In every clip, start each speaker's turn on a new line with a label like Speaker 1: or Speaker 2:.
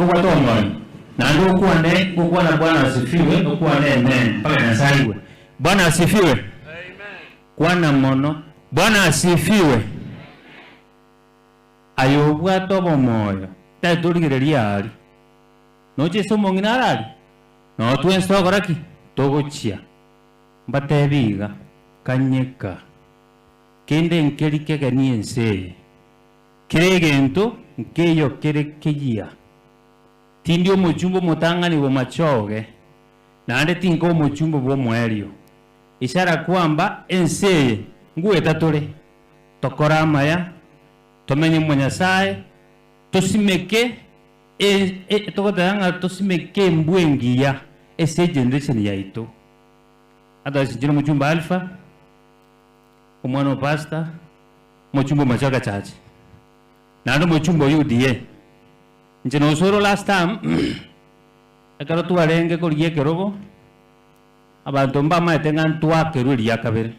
Speaker 1: Nkobwate omoyo, naende okwane, ngokwana Bwana asifiwe, okwane amen, mpaka Nyasae aigwe. Bwana asifiwe. Kwana mono. Bwana asifiwe. Aye obwate obomoyo, tari torigereria aria. Noche ase omong'ina are aria? Noo twensi togokora ki? Togochia. Mbatebi iga, kanyeka. Kende nkeri kegeni ense eye. Kera egento nkeiyo kere keyia. Tindi omochumba omotang'ani bw'amachoge, naende tinka omochumba bw'omoerio. Ishara kwamba ense eye ngweta tore, tokore amaya, tomenye mwa Nyasae, tosimeke togoteba ng'a tosimeke embwa engiya ase egeneration yaito. Otherwise inche nomochumba Alpha, omwana o pastor, omochumba o Machoge Church, naende omochumba o UDA. Inche nosoro last term, ekero twarenge korigia ekerogo, abanto mbamaete ng'a ntwakerwe eria kabere,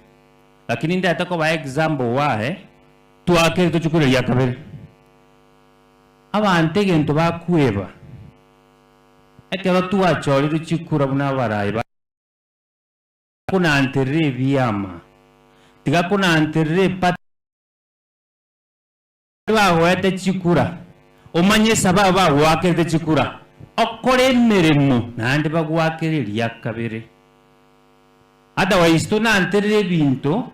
Speaker 1: lakini ndete kobaa example why twakerwe tochie korwa eria kabere. Abanto egento bakweba, ekero twachorirwe chikura buna abarai ba. Konanterera ebiama, tiga konanterera eparty. Bagoete chikura, omanye esababu bagoakerete chikura, okore emeremo naende bagoakere eria kabere. Otherwise tonanterere ebinto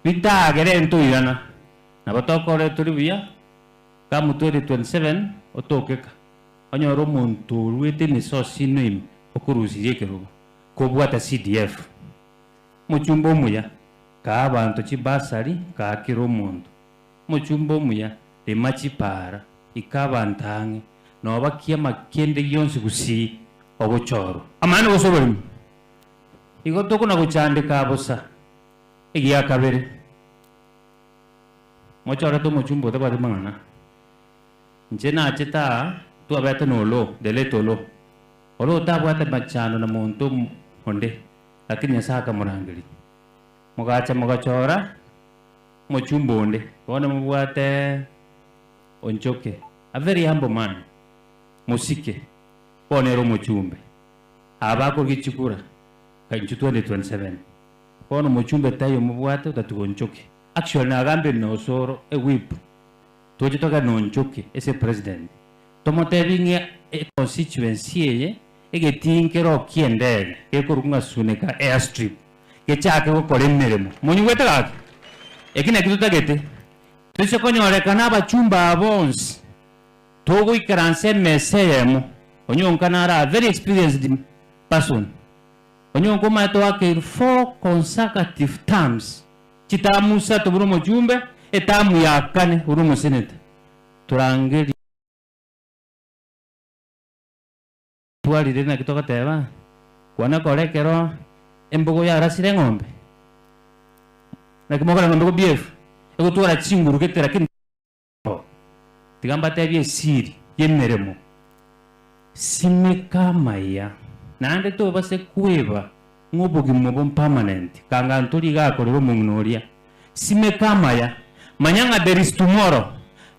Speaker 1: bitagere ntoirana. Nabo tokore tori buya, come 2027 otokeka, onyore omonto oruete emesosi ino ime okorusirie ekerogo. Kobwata CDF. Omochumba omuya, kaa abanto chibasari, kaa kera omonto. Omochumba omuya, rema chipaara, ika abanto ang'e, noba kiama kende gionsi gusii ogochorwa. Amaene gose oborimo? Igo tokona gochandeka bosa. Egiakabere, mochorete omochumba otabwati mang'ana. Inche nachete aa, twabete na Oloo, the late Oloo. Ore otabwate machando na monto onde, lakini Nyasae akamorangeria. Mogacha mogachora omochumba onde, bono mobwate Onchoke, a very humble man, mosike, bono ere omochumbe. Aba bakorigia chikura, inchuo 2027. Bono omochumbe taiyo mobwate otatiga Onchoke. Actually nagambire na Osoro, a whip, toche togende na Onchoke ase president. Tomotebi ng'a econstituency eye egetii nkero ki'endege gekorokwa ng'a Suneka Airstrip gechake gokora emeremo. Monyigwete gaki? Eki nakio totagete. Toise konyorekana abachumba aba bonsi togoikaransa emesa eyemo, Onyonka nare a very experienced person. Onyonka omanyete oakeirwe four consecutive terms, chitamu isato buna omochumbe, etamu ya kane buna omosenator. Torangerie. Twarire naki togoteba, kwana kore ekero embogo yarasire eng'ombe. Naki mokora eng'ombe go behave, egotwara chinguru gete lakini tiga mbatebie esiri y'emeremo, simeka amaya, naende tobase kweba ng'a obogima obo mpermanent, kanga ntori iga akorera omong'ina oria. Simeka amaya, manya ng'a there is tomorrow,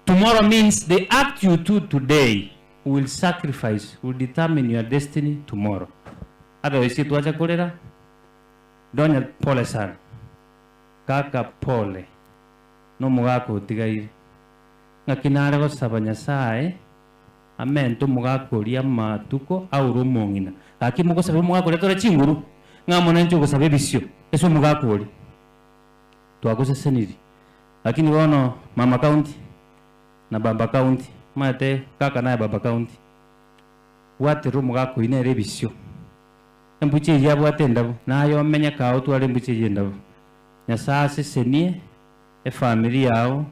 Speaker 1: tomorrow means the act you do today will sacrifice, will determine your destiny tomorrow. Otherwise twacha korera, Donya pole sana, kaka pole, nomogaka otigaire. Ng'aki nare gosaba Nyasaye amente omogaka oria amatuko aure omong'ina. Gaki mogosabera omogaka oria tore chinguru, ng'a amo nainche ogosaba ebisio ase omogaka oria. Twagosesenirie. Lakini bono mama county na baba county, omanyete kaka naye baba county, bwaterera omogaka oyio nere ebisio. Embucha eyio abwate endabu, naye omenye kaa otware embucha eyio endabu. Nyasae asesenie efamiri yao,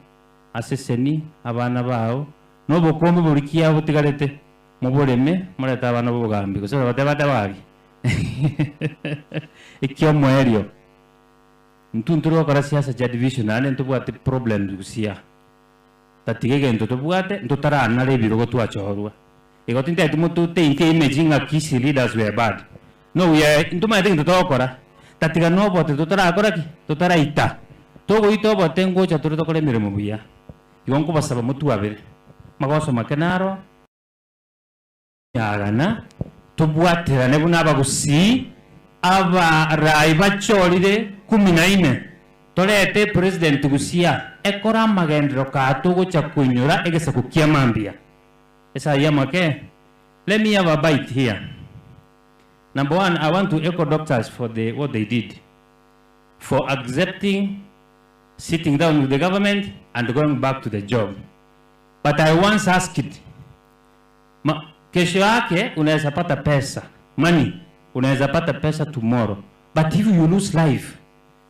Speaker 1: asesenie abana bao, na obokombe boria ki abotigarete, moboreme, morete abana b'obogambi, gose batebe batebe gaki ekiomoerio. Intwe ntore gokora siasa chia division naende ntobwate problems gusii aa. Tatiga egento tobwate ntotaranara ebirogo twachorwa. Igo tintageti mototainte image ng'a Kisii leaders were bad. No we are ntomanyete egento togokora tatiga nobote totarakora ki? Totaraita. Togoita obote ngocha tore tokore emeremo buya. Igo nkobasaba motwabere. Magoso make naro. Agana tobwaterane buna abagusii abarai bachorire kumi na ine torete epresident gusia ekore amagenderero kaa togocha koinyora egesaku kia mambia. Esaya y'amake Let me have a bite here. Number one, I want to echo doctors for the what they did for accepting sitting down with the government and going back to the job. But I once asked Ma, kesho yake unaweza pata pesa, money, unaweza pata pesa tomorrow. But if you lose life,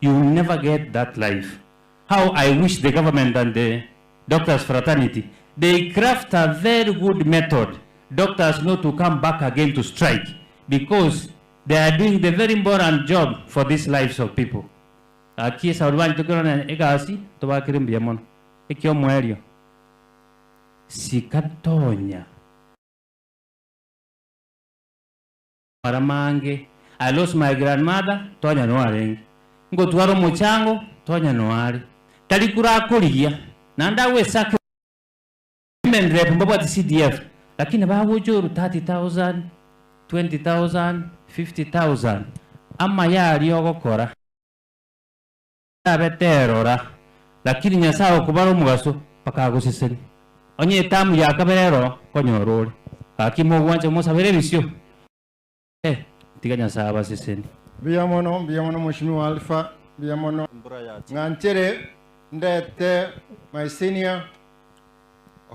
Speaker 1: you will never get that life. How I wish the government and the doctors fraternity, they craft a very good method, doctors not to come back again to strike, because they are doing the very important job for these lives of people. Gaki esauri banchete korana egasi, tobakere mbuya mono. Ekiomoerio, sikatonya. Mara mange, I lost my grandmother, tonya no arenge. Ngotwara omochango, tonya no are. Tari kurakorigia, naende agwesake women rep mbabwate CDF, lakini bagocha 30,000, 20,000, 50,000, amaya aria ogokora. Erabe terora, lakini Nyasae okobara omogaso mpaka agosesenie. Onye etamu ya kabere ero nkonyora ore, gaki mogwancha mosabere ebisio, eh, tiga Nyasae abasesenie.
Speaker 2: Mbuya mono, mbuya mono Mheshimiwa Alpha, mbuya mono. Ng'anchere ndete my senior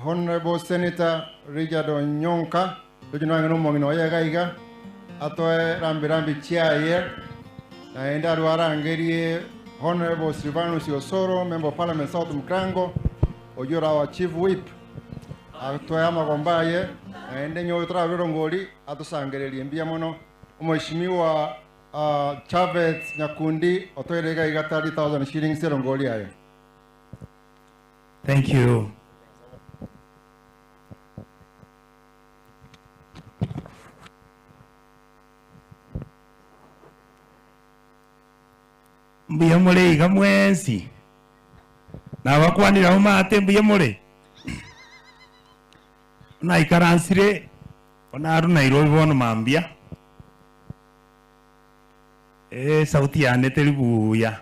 Speaker 2: Honourable Senator Richard Onyonka, tochie nonya nomong'ina oye iga iga, atoe rambi rambi chiaye, naende arwe arangerie Honourable Silvanus Osoro, Member of Parliament South Mukrango, oyio ore our Chief Whip, atoe amagombo aye, naende nyowe torabe rongori atosangererie mbuya mono. Omweshimiwa Chavez Nyakundi otoire iga iga 30,000 shillings erongori aye.
Speaker 3: Thank you. Mbuya more iga mwensi? Nabakwanire abwo maate mbuya more? Naikaransire bono arue Nairobi bono mambia, esauti yane teri buya.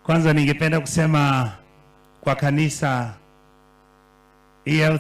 Speaker 3: Kwanza ningependa kusema kwa kanisa EL